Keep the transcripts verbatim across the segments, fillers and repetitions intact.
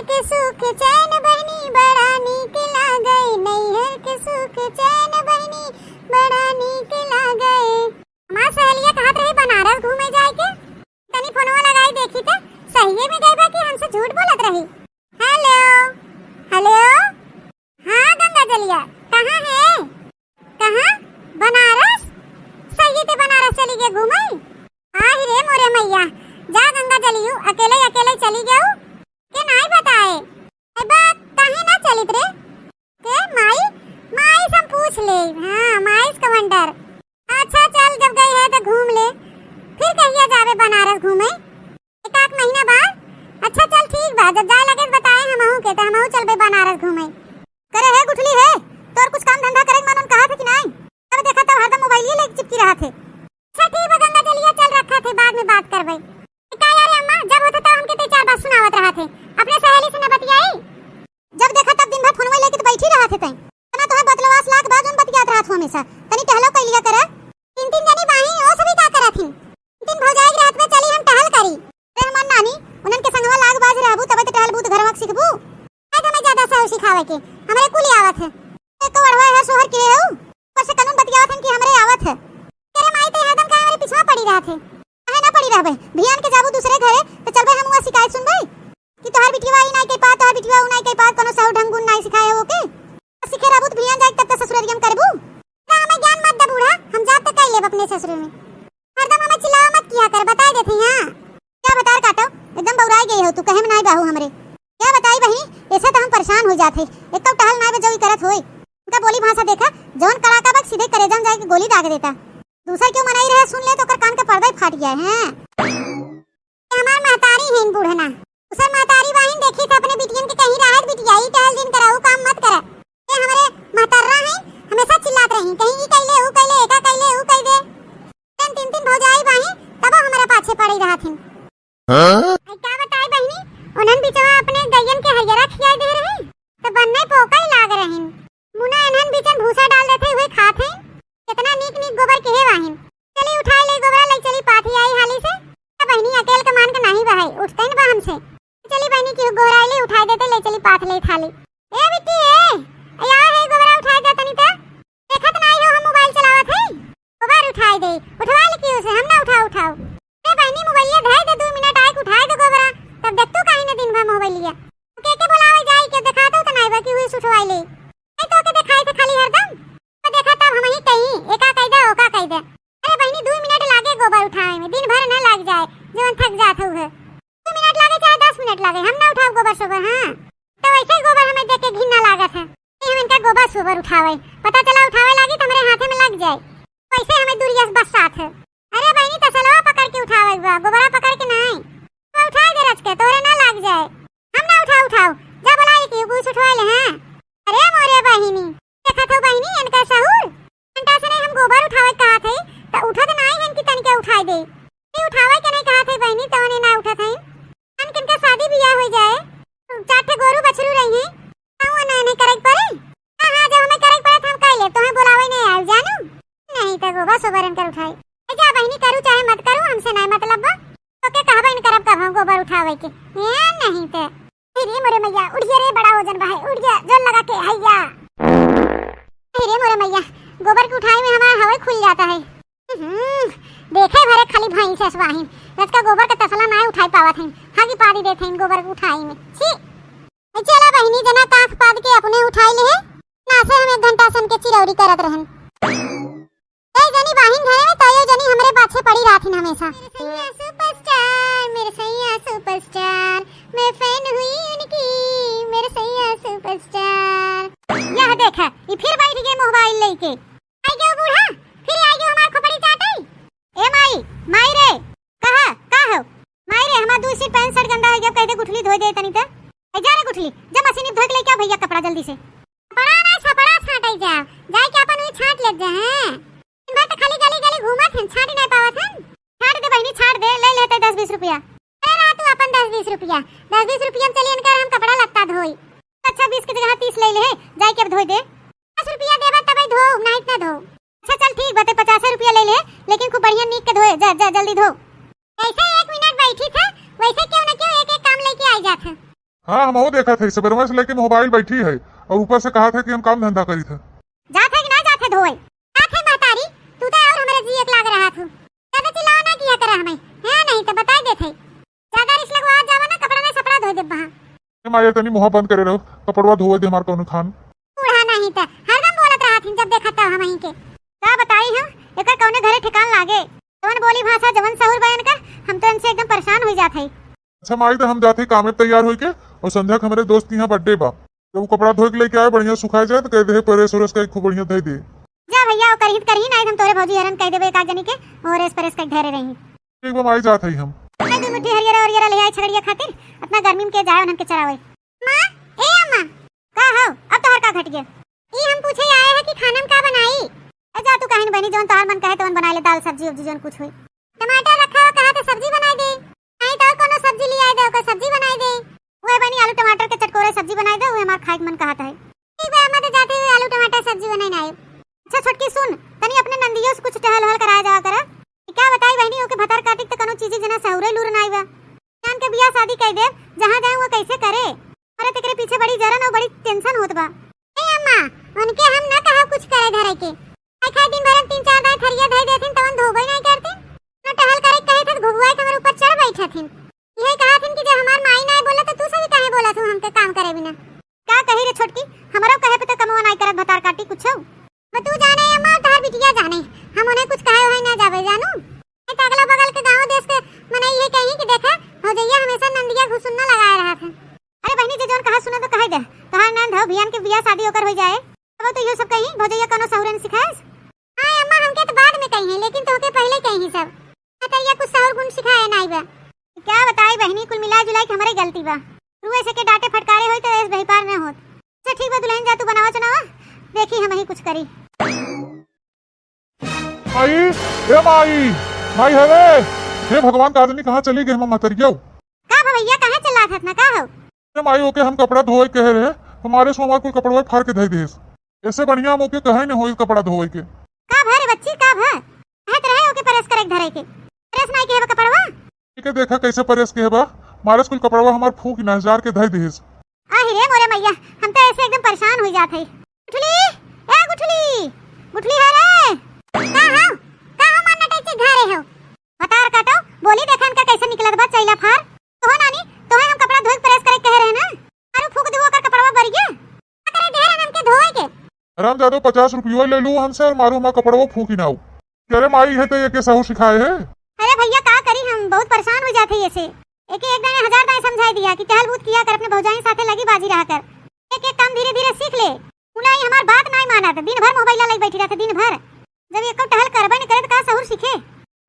के सुख चैन बहिनी बड़ा नीक लागे, नैहर के सुख चैन बहिनी बड़ा नीक लागे। हमार सहेलिया कहत रही बनारस घूमे जाए के, तनी फोनवा लगाई देखी त सहिए में गई बा कि हमसे झूठ बोलत रही। हेलो, हेलो, हाँ गंगा जलिया, कहाँ है? कहाँ? बनारस? सही ते बनारस चली गए घूमे? आहि रे मोरे मैया, जा गंगा जलियू, अकेले अकेले चली गयू, के नाई बताए। ए बा, काहे ना चलित रे? के माई, माई से हम पूछ ले। हाँ, माई से कमांडर। अच्छा चल, जब गई है तो घूम ले, फिर कहिया जाबे बनारस घूमे? एक आध महीना बाद। अच्छा चल ठीक बा, जब जाए लगे तो बताए हमहू के, तो हमहू चलबे बनारस घूमे। करे है गुठली है, तोर कुछ काम धंधा करे के मन उन कहा थे कि नाई? तब देखा तब हरदम मोबाइलिए लेके चिपकी रहा थे। अच्छा ठीक बा गंगा जलिया, चल रखा थे, बाद में बात करबे। का यार अम्मा, जब होता तब हमके ते चार बात सुनावत रहा थे, अपने सहेली से न बतियाई? जब देखा तब दिन भर फोनवा लेके तो बैठी रहा थे तैं। तना तोहे बतलवास लाग बा जोन बतियात रहत हो हमेशा। तनी टहलो कइ लिया करा। तीन तीन जनी बाहिन, ओ सभी का करत हिन? तीन तीन भौजाई के रहत में चली हम टहल करी। अरे हमार नानी, उन्हन के संगवा लाग बाज रहबू तबे तो टहल बूत घरवा के सीखबू। आज हमें ज्यादा सहू सिखावे के, हमरे कुल आवत है। एक तो अढ़वा है सोहर के हो, ऊपर से कानून बतियावत हन कि हमरे आवत है। तेरे माई तो हरदम का हमरे पिछवा पड़ी रहत है। काहे ना पड़ी रहबे? भियान के जाबू दूसरे घरे तो चलबे हम हुआ शिकायत सुनबे। कि तोहार बिटिया ई नाई कइ पात, तोहार बिटिया ऊ नाई कइ पात, कोनो सहू ढंग गुण नाई सिखाए हो ओके। सीखे रहबू त भियान जाइके तब त ससुररिया में करबू। ना, हमें ज्ञान मत दे बूढ़ा, हम जाब त कइ लेब अपने ससुर में। हरदम हमें चिल्लावा मत किया कर, बताइ देत ही, हाँ। का भतार काटो, एकदम बौराइ गई हो तू, कहे में नाई बाहू हमरे। का बताई बहिनी, ऐसे त हम परेशान होइ जात है, एक तो टहल नाई बजौई करत होए। उनका बोली भाषा देखा, जवन कड़ाका बा सीधे करेजा में जाइके गोली दाग देता। दूसर केहू मनई रहे सुन ले तो ओकर कान के पर्दा ही फाट जाए, हैं। हमार महतारी हईन बूढ़ना। दूसर महतारी बाहिन देखी त अपने बिटियन के कहीं रहत बिटिया, ई टहल जिन करा, ऊ काम मत करा। ये हमरे महतर्रा हईन, हमेशा चिल्लात रही, कहीं ई कइले, ऊ कइले, एका कइले, ऊ कइले। तीन तीन भौजाई बाहिन, तबो हमरा पाछे पड़ी रहत हिन। हाँ? आई का बताई बहिनी, उन्हन बिचवा अपने गइयन के हरियरा खियाई दे रही, त बन्ने पोकई लाग रहिन। मुना इन्हन बीचन भूसा डाल देत है, उहे खात है। कितना नीक नीक गोबर के हे वाहिन। चली उठाई ले गोबरा, ले चली पाथी आई हाली से। ए बहिनी, अकेल के मान के नाही बहाई, उठते न बा हमसे। चली बहिनी, केहू गोबराई ले उठाई देते, ले चली पाथ ले थाली। ए बिट्टी, ए, ए, आ है गोबरा उठाई दे तनी त। देखत नाही हो हम मोबाइल चलावत है। गोबर उठाई दे, उठवा ले केहू से, हम ना उठाओ, उठाओ। ए बहिनी, मोबाइलिया धई दे, दू मिनट आइके उठाई दे गोबरा, तब देख तू काहे न दिन भर मोबाइलिया। के के बोलावे जाई, के देखाते हो त नाई बा कि हुई उठवाई ले। ए तो के देखाई थे खाली हरदम। तो देखा तब हम ही कहीं, एका कह दे, ओका कह दे। अरे बहिनी, दू मिनट लागे गोबर उठावे में, दिन भर न लाग जाए, जवन थक जात हो है। दू मिनट लागे चाहे दस मिनट लागे, हम ना उठाओ गोबर सोबर, हाँ। तो वैसे ही गोबर हमें देख के घिन्ना लागत है। कि हम इनका गोबर सोबर उठावे, पता चला उठावे लागी तो हमरे हाथे में लग जाए। वैसे हमें दूरिया से बस साथ है। अरे बहिनी, तसलवा पकड़ के उठावे बा, गोबरा पकड़ के नाई। तो उठाई दे रच के, तोरे ना लाग जाए। हम ना उठाओ, उठाओ। जा बोला एक कुछ उठवा ले, हाँ। अरे मोरे बहिनी, देखत हो बहिनी, इनका सहूर। घंटा से नहीं हम गोबर उठावे कहा थे, त उठत नाई हन कि तनिके उठाई दे। ये उठावे के नहीं कहा थे बहिनी, तवने ना उठत हन। अन किनका शादी बियाह हो जाए, चार ठे गोरू बछरू रही हैं, कहूँ ना नहीं करे के पड़े। हाँ, हाँ, जब हमें करे के पड़े, तो हम कह ले, तुम्हें बुलावे नहीं आए, जानू। नहीं तो गोबर सोबर इनकर उठाई। ए जा बहिनी, करू चाहे मत करू, हमसे नहीं मतलब बा। तो के कहबे न करब कब हम गोबर उठावे के। ए, नहीं ते। अरे मोरे मैया, उठ गया रे, बड़ा वजन बा है, उठ गया, जोर लगा के, हैया। अरे मोरे मैया, गोबर के उठाई में हमारा हवा खुल जाता है। हम्म, देखे भरे खाली भैंस है स्वाहिन, रचका गोबर के तसला ना उठाई पावत है, हागी पादी देते हैं गोबर के उठाई में। छी। ए चला बहिनी, जना कांख पाद के अपने उठाई ले है, ना से हम एक घंटा सन के चिरौरी करत रहन। ए जनी बाहिन घरे में, तो ये जनी हमरे पाछे पड़ी रहथिन हमेशा। मेरे सैया सुपरस्टार, मेरे सैया सुपरस्टार, मैं फैन हुई उनकी, मेरे सैया सुपरस्टार। यह देख, ये फिर बैठ गए मोबाइल लेके। आई गयो बूढ़ा, फिर आई गयो हमार खोपड़ी चाटे। ए माई, माई रे, कहा, का हो? माई रे, हमार दू सीट पैंट शर्ट गंदा हो गया, कह दे गुठली धोई दे तनी ते। ए जा रे गुठली, जा मशीन धोई के लेके आ भैया कपड़ा जल्दी से। कपड़ा ना, छपड़ा छाटे जा, जाए के अपन वही छाट ले जा, हैं। दिन भर तो खाली गली गली घूमत हैं, छाट नहीं पावत हैं। छाट दे बहिनी, छाट दे, ले लेते दस बीस रुपया। अरे रहा तू अपन दस बीस रुपया, दस बीस रुपया में चलिए इनकर हम कपड़ा लत्ता धोई। अच्छा, बीस के जगह तीस ले ले, जाए के अब धोई दे। दस रुपया देबा तबे धो, नहीं इतना धो। अच्छा चल ठीक बाटे, पचास रुपया ले ले, लेकिन खूब बढ़िया नीक के धोए, जा, जा, जल्दी धो। जैसे एक मिनट बैठी था, वैसे क्यों न क्यों एक एक काम लेके आई जात है। हाँ, हमहू देखत है, सबेरवा से लेके मोबाइल बैठी है और ऊपर से कहत है कि हम काम धंधा करीत है। जात है कि ना जात है धोए? जात है महतारी, तू तो और हमरे जी एक लाग रहा थू। ज्यादा चिल्लाओ ना किया करा हमें, है नहीं तो बताई देत है। ज्यादा रिस लगवा जावा ना, कपड़ा नहीं सपड़ा धोए देब वहाँ। ए माई, तनी मुँह बंद करे रहो, कपड़वा धोए दे हमार कौनो खान। बूढ़ा नहीं त हरदम बोलत रहत हिन, जब देखत तब हमहीं के। का बताई हम, एकर कौने घरे ठिकान लागे। जवन बोली भाषा, जवन सहूर बा इनकर, हम तो इनसे एकदम परेशान होइ जात हई। अच्छा माई, त हम जात हई कामे तैयार होई के, और संध्या के हमरे दोस्त के यहाँ birthday बा। जब वो कपड़ा धोए के लेके आए, बढ़िया सुखाए जाए, तो कह दे, "प्रेस व्रेस का खूब बढ़िया धोए दे।" जा भैया, वो करही त करही, नहीं हम तोरे भौजी हरन कह देबे एक आध जनी के, और प्रेस प्रेस का धरे रही। ठीक बा माई, जात हई हम। अरे, दू मुट्ठी हरियरा हरियरा ले आई छगड़िया खातिर, अतना गर्मी में के जाए उन्हन के चरावे। माँ, ए अम्मा। का हो, अब तोहर का घट गया? ई हम पूछे आए है कि खाना में का बनाई? ए, जा तू कहीं बनी, जौन तोहर मन कहे तौन बनाई ले, दाल सब्जी उब्जी जौन कुछ होई। टमाटर रखा हुआ, कहा तो सब्जी बनाई दे, नहीं तो और कोनो सब्जी ले आई दे, ओकर सब्जी बनाई दे। वह बनी आलू टमाटर के चटकोरे सब्जी बनाई दे, वह हमार खाए के मन कहत है। ठीक बा अम्मा, तो जाते हुए आलू टमाटर सब्जी बनाई ना आए। अच्छा छोटकी सुन, तनी अपने नंदियों से कुछ टहल वहल कराया जावा करा। क्या बताई बहनी, ओके भतार काटिक त कनो चीजी जना सहुरे लूर ना आइबा। जान के बियाह शादी कई देब, जहाँ जाए वो कैसे करे। अरे तेकरे पीछे बड़ी जरन और बड़ी tension होत बा। ए अम्मा, उनके हम ना कहा कुछ करे धरे के। आई खाए दिन भर में तीन चार दाई थरिया धई देथिन, तवन धोबे नहीं करथिन। न टहल करे कहे थे, घुघुआई के हमरे ऊपर चढ़ बैठथिन। यही कहथिन कि जब हमार माई ना बोला तो तू सभी काहे बोला तू हमके काम करे बिना? का कही रे छोटकी, हमरो कहे पे तो कमवा नाई करत भतार काटी कुछो। अब तू जाने अम्मा, तोहर बिटिया जाने, हम उन्हें कुछ कहे वहे ना जावे जानू। नहीं तो अगला बगल के गाँव देश के मनई ये कही कि देखा भौजैया हमेशा नंदिया घुसुन्ना लगाए रहत है। अरे बहनी, जे जौन कहा सुना तो कहे दे, तोहार नंद हो भियान के बियाह शादी ओकर हो जाए, अब तो यो सब कही भौजैया कोनो सहुरन सिखाएस। हाँ अम्मा, हमके तो बाद में कही है, लेकिन तोहके पहले कही सब। अतैया कुछ सहुर गुण सिखाए नाई बा। क्या बताई बहनी, कुल मिला जुला के हमरे गलती बा। रुए से के डांटे फटकारे होई तो एस बहिपार न होत। अच्छा ठीक बा दुल्हन, जा तू बनावा चुनावा, देखी हम ही कुछ करी। माई, ए माई, माई है रे। हे भगवान, का जानी कहाँ चली गई हम मतरियो। का भा भैया, कहाँ चिल्लात हत ना, का हो? ए माई, ओके हम कपड़ा धोए कहे रहे, हमारे से हमार कुल कपड़वा फाड़ के धई देस। ऐसे बढ़िया हम ओके कहे न होई कपड़ा धोए के। का भा रे बच्ची, का भा? कहत रहे ओके प्रेस करे के धरे के। प्रेस नाई के बा कपड़वा? एके देखा कैसे प्रेस के बा, मारे से कुल कपड़वा हमार फूंक ना जार के धई देस। आहि रे मोरे मैया, हम तो ऐसे एकदम परेशान हो जात है। गुठली, ए गुठली, गुठली है रे। का हो? का हो मार नटई से घरे हो? भतार काटो, बोली देखन का कैसे निकलत बा चैला फार। तोहो नानी, तोहे हम कपड़ा धोए के प्रेस करे के कहे रहे ना? अरे फूंक देबो ओकर कपड़वा बरिया। का करे ढेर हमके धोए के? हरामजादो, पचास रुपयो ले लू हमसे और मारू हमार कपड़वा फूंकी नाऊ। अरे माई है तो ये के सहू सिखाए है? अरे भैया का करी हम, बहुत परेशान हो जाते ये से। एके एक दाएं हजार दाएं समझाई दिया कि टहल बूत किया कर, अपने भौजाई साथे लगी बाजी रहा कर। एक एक काम धीरे धीरे सीख ले। उलाई हमार बात नाई मानत, दिन भर मोबाइल लई बैठी रहते, दिन भर। जब एको टहल करबे न करे त का सहूर सीखे?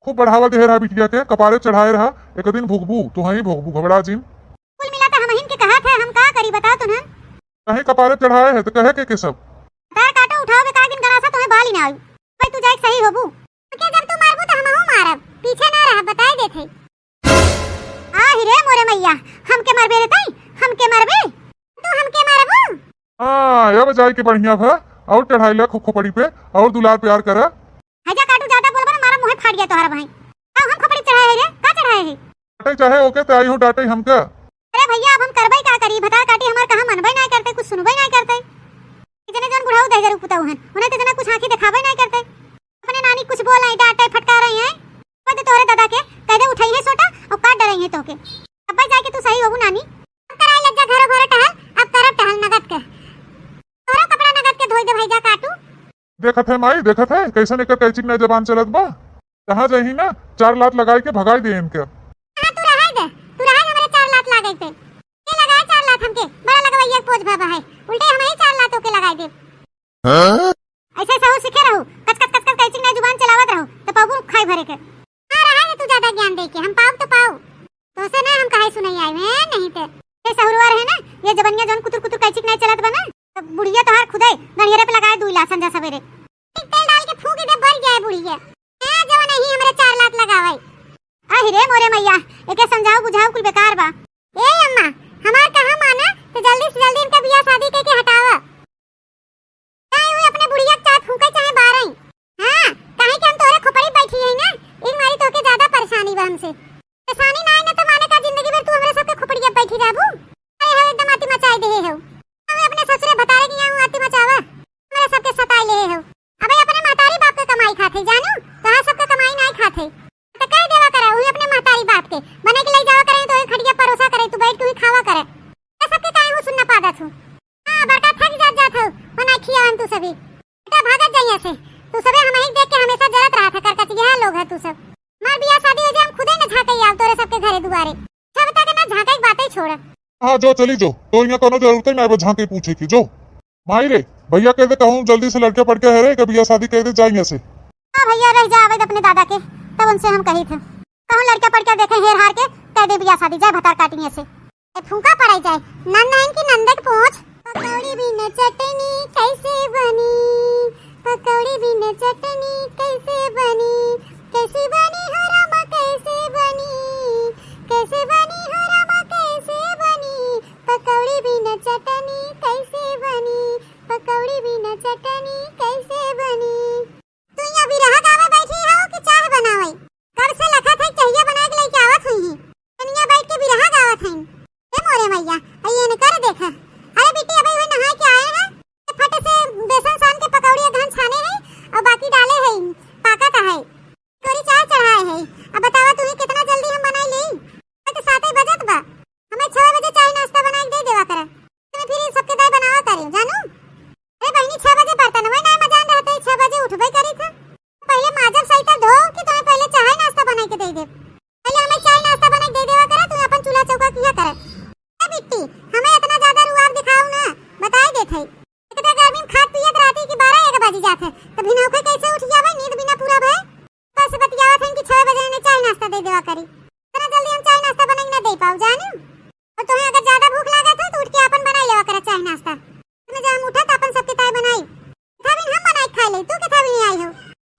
खूब बढ़ावा देहे रहा बिटिया के, कपारे चढ़ाए रहा, एक दिन भुगबू, तू हई भुगबू, घबरा जिन। कुल मिला त हमहिन के कहा थे, हम का करी बताओ तुन्हन? कहीं कपारे चढ़ाए है त कहे के, के सब? तार काटो उठाओ बे, का दिन गणासा तुम्हें बाली ना आई। भाई तू जाए सही होबू। के जब तू मारबू त हमहू मारब, पीछे ना रह, बताए देत है। आहि रे मोरे मैया, हमके मरबे रे तई, हमके मरबे? तू हमके मारबू? हाँ, अब जाए के बढ़िया भा, और चढ़ाई ला खो-, खोपड़ी पे, और दुलार प्यार करा। हैजा काटू ज्यादा बोलबा ना, मारा मुँहे फाट गया तोहरा भाई। का हम खोपड़ी चढ़ाए है रे? का चढ़ाए है? डांटे चाहे ओके ते आई हो डांटे हमका। अरे भैया, अब हम करबे का करी? भतार काटी हमार कहा मनबे ना करते, कुछ सुनबे ना करते। इतने जन बुढ़ाऊ दे जरू पुताऊ हन, उन्हें तो जना कुछ आँखी दिखाबे ना करते। अपने नानी कुछ बोल आई, डांटे फटकार रही हैं। पद तोहरे दादा के कह दे उठाई है सोटा और काट डराई है तोके। अब जाके तू सही होबू नानी। अब कराई लज्जा घरो घरो टहल, अब करब टहल नगद के। तोहरा कपड़ा नगद के धोई दे भाई जा काटू। देखत है माई, देखत है कैसन एकर कैचिक ना जबान चलत बा। जहाँ जही ना चार लात लगाई के भगाई दे इनके। हाँ तू रहाई दे, तू रहाई हमरे चार लात लागे पे। के लगाए चार लात हमके, बड़ा लगवैया के पोज भा है। उल्टे हम ही चार लात ओके लगाई दे। हाँ? ऐसे सहू सीखे रहू, कच कच कच कच कैचिक ना जुबान चलावत रहू, तो पाबू खाई भरे के। हाँ रहा है तू ज्यादा ज्ञान दे के, हम पाऊ तो पाऊ। तो से ना हम कहाई सुनाई आए हैं नहीं ते। ये सहुरवा रहे ना, ये जबनिया जौन कुतुर कुतुर कैचिक नहीं चलत बा ना, तो बुढ़िया तोहार खुदे गणियरे पे लगाए दुई लात संझा सवेरे। एक तेल डाल के फूंक दे, बर जाए बुढ़िया। ए जवन नहीं हमरे चार लात लगावे। आहि रे मोरे मैया, एके समझाओ बुझाओ कुल बेकार बा। ए अम्मा, हमार कहा माना, तो जल्दी से जल्दी इनका बियाह शादी के, के हटावा। काहे हुई अपने बुढ़िया के चाहे फूंके चाहे बारई। हाँ, काहे कि हम तोहरे खोपड़ी बैठी है ना, इन मारी तोके ज्यादा परेशानी बा हमसे। परेशानी ना आई ना तो माने का जिंदगी भर तू हमरे सबके खोपड़िया बैठी रहबू? अरे हो एक खाई देहे हो। हमें अपने ससुरे भतारे की यहाँ आती मचावा, हमारे सबके सताई ले हो। अबे अपने महतारी बाप के कमाई खात है, जानू, तोहार सबके कमाई नाई खात है। तो कह देवा करे, उही अपने महतारी बाप के बनाई के ले जावा करे, तो वही खटिया परोसा करे, तू बैठ के वही खावा करे। तो सबके काहे हूँ सुनना पादत हूँ। हाँ, बड़का थक जात, जात हो, बनाई खियावन तू सभी। बेटा भागत जाइए से, तू सबे हम ही देख के हमेशा जलत रहा था, करकचिया लोग है तू सब। मार बियाह शादी हो जाए, हम खुदे न झांके आव तोरे सबके घरे दुआरे। अच्छा बता के ना झांके की बातें छोड़। हाँ, जो चली जो, तो यहाँ कोनो जरूरत ही ना है झांके पूछे की, जो। माई रे, भैया कह दे कहूँ जल्दी से लड़के पड़के है रे, कि बियाह शादी कह दे जाइए से। हाँ भैया, रह जा, आवे दे अपने दादा के, तब उनसे हम कही थे। कहूँ लड़के पड़के देखे हेर हार के, कह दे बियाह शादी, जाए भतार काटिए से। ए फूंका पड़ाई जाए, नंद हन की नंदे के पूछ। पकौड़ी बिना चटनी कैसे बनी, पकौड़ी बिना चटनी कैसे बनी, कैसे बनी हो रामा कैसे बनी, कैसे बनी हो रामा कैसे बनी, पकौड़ी बिना चटनी कैसे बनी, पकौड़ी बिना चटनी कैसे बनी। तू यहाँ बिरहा गावे बैठी हो कि चाह बनावे? कब से लखत है चहिया बना के लेके आवत हुई ही। कनिया बैठ के बिरहा गावत हईन। ए मोरे मैया, अई इनकर देख। अरे बिट्टी, अबे वही नहाए के आए हैं। ये फट से बेसन सान के पकौड़ी अदहन छाने हैं और बाकी डाले हैं, पाकत है। तोरी चाय चढ़ाए हैं। अब बतावा तू ही कितना जल्दी हम बनाई ली? अरे तो सात ही बजत बा। हमें छह बजे चाय नाश्ता बनाए के दे देवा करे। तुम्हें फिर इन सबके दाई बनावा करे, जानू? अरे बहिनी, छह बजे बर्तनवे नाई मजान रहते, छह बजे उठबे करी था। पहले माजब सही तो धो कि तुम्हें पहले चाय नाश्ता बनाई के दे दे। पहले हमें चाय नाश्ता बनाई के दे देवा करा, तू अपन चूल्हा चौका किया करे। ए बिट्टी, हमें इतना ज्यादा रुआब दिखाओ ना, बताई देत है। एक तो गर्मी में खात पियत रहती कि बारह एक बजी जात है, तो भिनौखे कैसे उठ जावे, नींद बिना पूरा भय। बस बतियावत हन कि छह बजे ने चाय नाश्ता दे देवा करी। इतना जल्दी हम चाय नाश्ता बनाई ना दे पाऊ, जानू? और तुम्हें अगर ज्यादा भूख लागत है तो उठ के अपन बनाई लेवा करा चाय नाश्ता। तुम्हें जब हम उठा तो अपन सबके ताई बनाई। था बिन हम बनाई खा ले, तू के था बिन आई हो?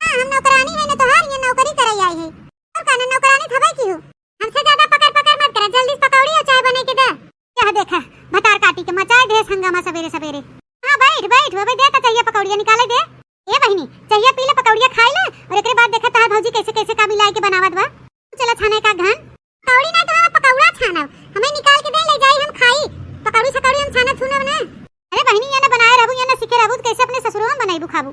हाँ, हम नौकरानी है ना तोहार, ये नौकरी कराई आई है। और का ना नौकरानी थवाई की हो? हमसे ज्यादा पकड़ पकड़ मत करा, जल्दी से पकौड़ी और चाय बने के दे। यह देखा, भतार काटी के मचाए दे हंगामा सवेरे सवेरे। हाँ, बैठ, बैठ, अबे दे तो चाहिए पकौड़िया निकाले दे। ए बहिनी, चाहिए पी ले, पकौड़िया खाई ले, और एकरे बाद देखा तोहार भौजी कैसे कैसे का मिलाए के बनावत बा। चला छाने का घन। पकौड़ी ना तो हम पकौड़ा छानब, हमें निकाल के दे, ले जाई हम खाई। पकौड़ी सकौड़ी हम छानब छूनब ना। अरे बहिनी, ये ना बनाए रहबू, ये ना सीखे रहबू, तो कैसे अपने ससुरो में बनाई खाबू?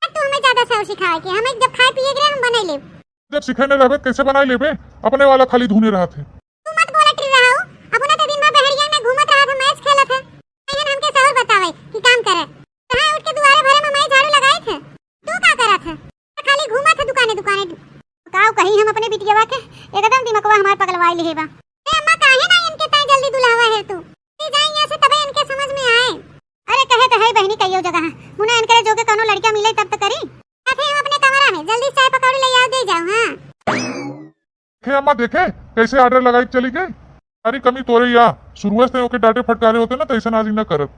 अब तू हमें ज्यादा सौ सिखाए के, हमें जब खाए पिए के रहे हम बनाई लेब। जब सीखे नहीं रहबे, कैसे बनाई लेबे? अपने वाला खाली धुने रहत है। तू मत बोलत रही रहो, अपना तो दिन भर बहरिया में घूमत रहत है, मैच खेलत है। अहन हमके सहूर बतावे कि काम करे। कहाँ उठ के दुआरे भरे में माई झाड़ू लगाई थे? तू का करत है? खाली घूमत है दुकाने दुकाने। काऊ कही हम अपने बिटियावा के, एकदम दिमकवा हमार पगलवाई लेहे बा। ए अम्मा, काहे ना इनके ताई जल्दी दुल्हावा है तू? ले जाई यहाँ से तबे इनके समझ में आए। अरे कहे तो है बहिनी कईयो जगह, मुना इनके जोगे कौनो लड़का मिले तब तो करी। अथे हम अपने कमरा में जल्दी चाय पकौड़ी ले आओ, दे जाओ। हाँ। हे अम्मा देखे, कैसे order लगाई के चली गई। अरे कमी तोरे या, शुरुए से ओके डांटे फटकारे होते ना, तो ऐसा नाजी ना करत।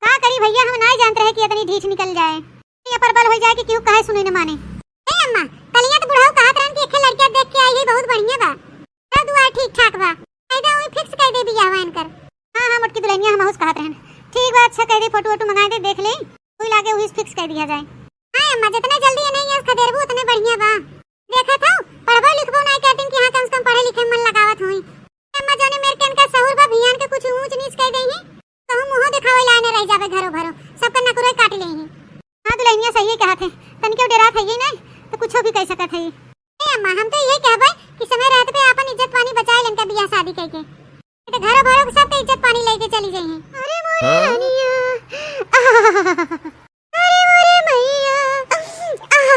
का करी भैया, हम नाई जानत रहे कि इतनी ढीठ निकल जाए। ये पर बल हो जाए कि क्यों काहे सुने न माने। ए अम्मा, कलिया तो बुढ़ऊ कहत रहन कि एक लड़किया देख के आई है, बहुत बढ़िया बा। सब दुआ ठीक ठाक बा। फायदा हुई, fix कर दे बियाह इनकर। हाँ, हाँ, मोटकी दुल्हनिया, हमहूस कहत रहन। ठीक बा, अच्छा कह दे, फोटो वोटो मंगा दे, देख ले, कोई लागे वही fix कर दिया जाए। हाँ अम्मा, जितने जल्दी ये नहीं यस खदेरबू उतने बढ़िया बा। देखत हौ, पढ़बो लिखबो नाई करतीन कि हाँ, कम से कम पढ़े लिखे में मन लगावत होई। अम्मा, जौने मेर के इनका सहूर बा, भियान के कुछ ऊंच नीच कह देही, कहूँ मुँहो दिखावे लाए न रह जावे घरो भरो, सबका नकुरे काट लेही। हाँ दुल्हनिया, सही कहा थे, तनिको डेरात है ही नहीं, तो कुछ भी कह सकत है। ए अम्मा, हम तो यही कहबे कि समय रहत पे आपन इज्जत पानी बचाए लेन का बियाह शादी कइके। नहीं तो घरो भरो के सबके इज्जत पानी लेके चली जाइए। अरे मोरे हाँ? रानिया, आह, अरे मोरे मैया, आह,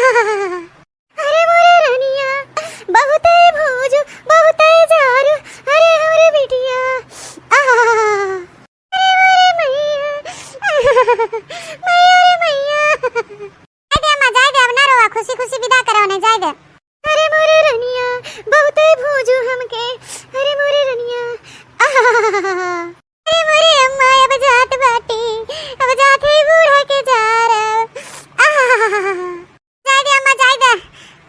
अरे मोरे रानिया, बहुते भूजू, बहुते जारू, अरे हमरे बिटिया, आह। अरे मोरे मैया, मैया रे मैया। जाए दे अम्मा, जाए दे, अब ना रोवा, खुशी खुशी विदा करो उन्हें, जाए दे। अरे मोरे रनिया, बहुते भूजू हमके, अरे मोरे रनिया, आहा। अरे मोरे अम्मा, अब जात बाटी, अब जात है बूढ़ा के जारा, आहा। जाए दे अम्मा, जाए दे,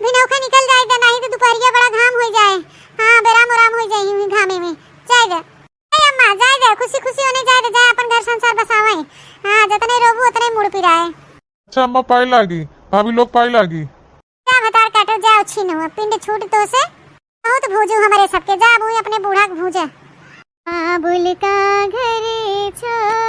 भिनौखे निकल जाए दे, नहीं तो दोपहरिया बड़ा घाम हो जाए। हाँ, बेराम उराम हो जाए घामे में, जाए दे। ए अम्मा, जाए दे, खुशी खुशी होने जाए दे, जाए अपन घर संसार बसावे। हाँ, जतने रोबू उतने मुड़ पिराए। अच्छा अम्मा, पाए लागी, भाभी लोग पाए लागी। जा भतार काटो, जाओ छीन हुआ, पिंड छूट तो से। बहुत भूजू हमारे सबके, जा अब अपने बूढ़ा के भूजे। बाबुल का घरे छोड़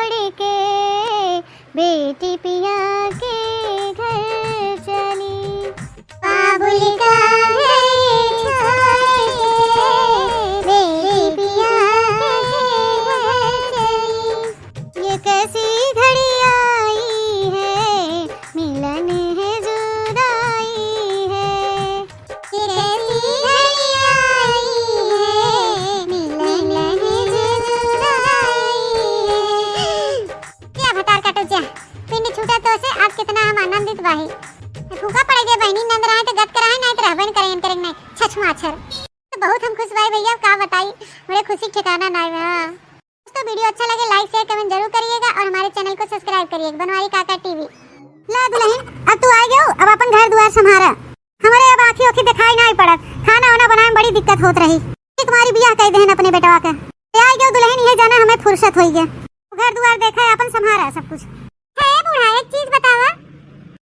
का बताई, हमरे खुशी के ठिकाना नाई बा। दोस्तों, video अच्छा लगे, like, share, comment जरूर करिएगा और हमारे channel को subscribe करिएगा, बनवारी काका टीवी। ला दुलहिन, अब तू आइ गयो, अब अपन घर दुआर सम्हारा। हमरे अब आँखी ओखी देखाई नाई पड़त, खाना वाना बनाए में बड़ी दिक्कत होत रही। एक मारी बियाह कइ देहन अपने बेटवा के। ए आइ गयो दुलहिन, इहे जाना हमें फुर्सत होइगे। घर दुआर देखा, अपन सम्हारा सब कुछ। हे बूढ़ा, एक चीज बतावा,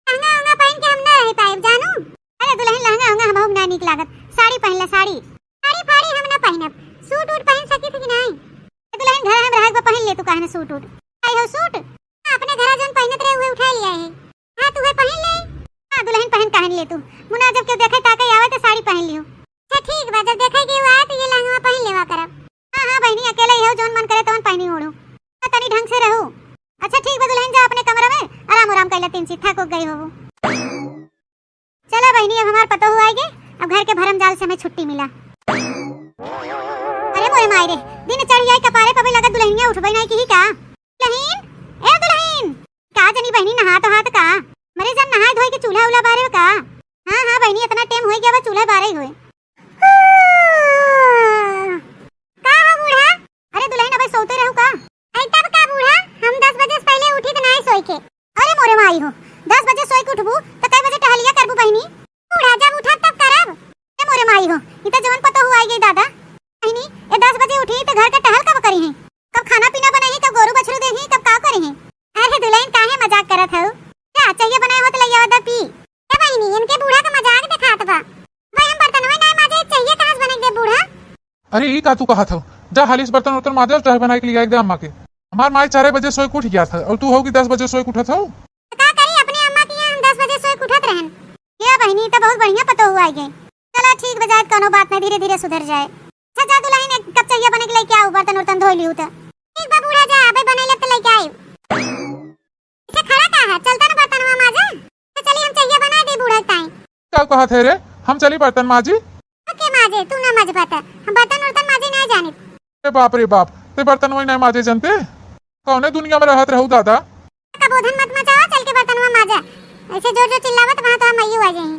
लहंगा उंगा पहिन के हम ना रह पाएब जानू। अरे दुलहिन, लहंगा उंगा हमहू के ना नीक लागत, साड़ी पहिन ले, साड़ी। साड़ी फाड़ी हम ना पहिनब, सूट उट पहिन सकित कि नाई? ए दुलहिन, घर में रहे के बा, पहिन ले तू काहे ना सूट उट। आई हो सूट, अपने घरा जौन पहिनत रहे उहे उठा लिया है। हाँ, तू है पहिन ले। हाँ दुलहिन, पहिन काहे ले तू, मुना जब केहू देखे ताके आवे तो साड़ी पहिन लियो। अच्छा ठीक बा, जब देखे केहू आए तो ये लहंगा पहिन लेवा करब। हाँ, हाँ बहिनी, अकेले इहो जौन मन करे तौन पहिनी ओढ़ू। हाँ, तनी ढंग से रहू। अच्छा ठीक बा दुलहिन, जा अपने कमरा में आराम उराम कइला, तीन सी थक उक गई होबू। चला बहिनी, अब हमार पतोहू आइगे, अब घर के भरम जाल से हमें छुट्टी मिला। अरे मोरे माई रे, दिन चढ़ जाए कपारे पबे लगा दुलहिनिया उठबे नाई किही का? दुलहिन, ए दुलहिन, का जनी बहिनी नहात हात का? मरे जन नहाए धोए के चूल्हा उल्हा बारे का? हाँ, हाँ बहिनी, इतना टेम होई गया बा चूल्हा बारे हुए। का हो बूढ़ा? अरे दुलहिन, अबे सोते रहू का? अरे तब का बूढ़ा, हम दस बजे से पहिले उठी त नाई सोई के। अरे मोरे माई हो, दस बजे सोई के उठबू त कई बजे टहलिया करबू बहिनी? बूढ़ा, जब उठब तब करब। ए मोरे माई हो, ई त जवन पतोहू आइगे दादा। बहिनी, ए दस बजे उठी त घर के टहल कब करिहीं? कब खाना पीना बनाइहीं, कब गोरू बछरू देइहीं, कब का करिहीं? अरे दुलहिन, काहे मजाक करत हऊ? जा, चाहिया बनाए हो त लइ आवा दा पी। ए बहिनी, इनके बूढ़ा का मजाक देखात बा। भाई हम बर्तनवा नाई माजे, चाहिया कहाँ से बने के दे बूढ़ा? अरे ई का तू कहत हऊ? जा हाली से बर्तन उर्तन माजे और चाय बनाए के लिए एक दे अम्मा के। हमार माई चारे बजे सोए के उठ गया था और तू हो कि दस बजे सोए के उठत हऊ? त का करी, अपने अम्मा के यहाँ हम दस बजे सोए के उठत रहन। ए बहिनी, ई त बहुत बढ़िया पतोहू आइगे। चला ठीक बा, जाए कौनो बात नहीं, धीरे धीरे सुधर जाए। अच्छा जा दुलहिन, एक कप चाहिया बने के लेके आऊ, बर्तन उर्तन धोई लिहू त। ठीक बा बूढ़ा, जा अबे बने ले त लेके आई। इसे खड़ा का है, चलता ना बर्तनवा माजा। तो चली हम चाहिया बनाए दी बूढ़ा ताई। का कहत है रे, हम चली बर्तन माजी? ओके माजे, तू ना मजबत, हम बर्तन उर्तन माजे ना जानित। ए बाप रे बाप, ते बर्तन वही नहीं माजे जनते? कौने दुनिया में रहत रहू दादा? कबोधन मत मचावा, चल के बर्तनवा माजा। ऐसे जोर जोर चिल्लावत वहाँ तो हम आइयो आ जाई।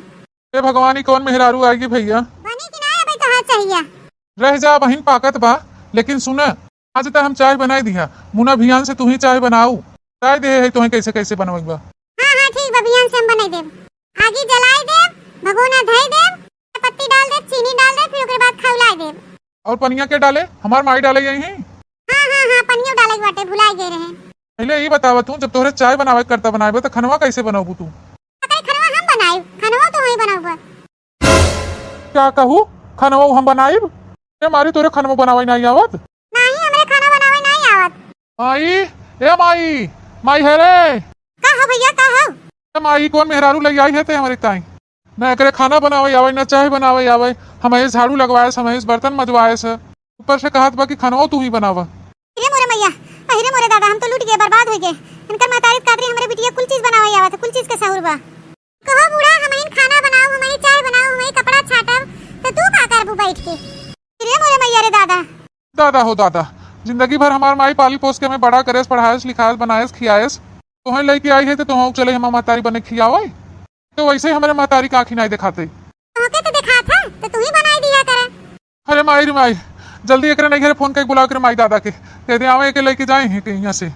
ए भगवान, ई कौन मेहरारू आइगी भैया? बनी कि ना अबे तोहार चाहिया? रह जा, बहिन पाकत बा, लेकिन सुन, आज त हम चाय बनाई दिहा, मुना भियान से तू ही चाय बनाऊ, बताई दे है तोहे कैसे कैसे बनवे बा। हाँ, हाँ, ठीक बा, भियान से हम बनाई देब। आगी जलाई देब, भगोना धई देब, पत्ती डाल देब, चीनी डाल देब, फिर ओकरे बाद खौलाई देब। और पनिया के डाले? हमार माई डाले यही है। हाँ, हाँ, हाँ, पनियो डाले के बाटे, भुलाई गए रहे। पहले ई बतावा तू, जब तोहरे चाय बनावे के करता बनावे, तो खनवा कैसे बनौबू तू? अरे खनवा हम बनाई, खनवा तो वही बनाऊ बा। क्या कहू? खनवा हम बनाइब? ए मारी, तोरे खनवा बनावे नहीं आवत? नहीं, हमरे खाना बनावे नहीं आवत। माई, ए माई, माई है रे। का हो भैया, का हो? ए माई, कौन मेहरारू लई आई है ते हमरे ताई? ना एकरे खाना बनावे आवे, ना चाय बनावे आवे। हमहिस झाड़ू लगवाएस, हमहिस बर्तन मजवाएस, ऊपर से कहत बा कि खनवा तू ही बनावा। अरे मोरे मैया, अरे मोरे दादा, हम तो लूट गए, बर्बाद हो गए। इनकर महतारी कादरी हमरे बिटिया कुल चीज बनावे आवत है, कुल चीज के सहूर बा। कहो बूढ़ा, हमहिन खाना बनाऊ, हमही चाय बनाऊ, हमही कपड़ा छाटब, तो तू का करबू बैठ के? अरे मोरे मैया रे दादा। दादा हो दादा, जिंदगी भर हमार माई पाली पोस के हमें बड़ा करेस, पढ़ाएस, लिखाएस, बनाएस, खियाएस, तोहे लेके आई है तो तोहू चले हमार महतारी बने खियावे? तो वैसे ही हमरे महतारी का आँखी नाई देखाते। तोहके तो देखात है, तो तू ही बनाई दिया करे। अरे माई रे माई, जल्दी एकरे नैहरे फोन करके बुलाओ एकरे माई दादा के, कह दे आवे एके लेके जाए हैं कहीं यहाँ से।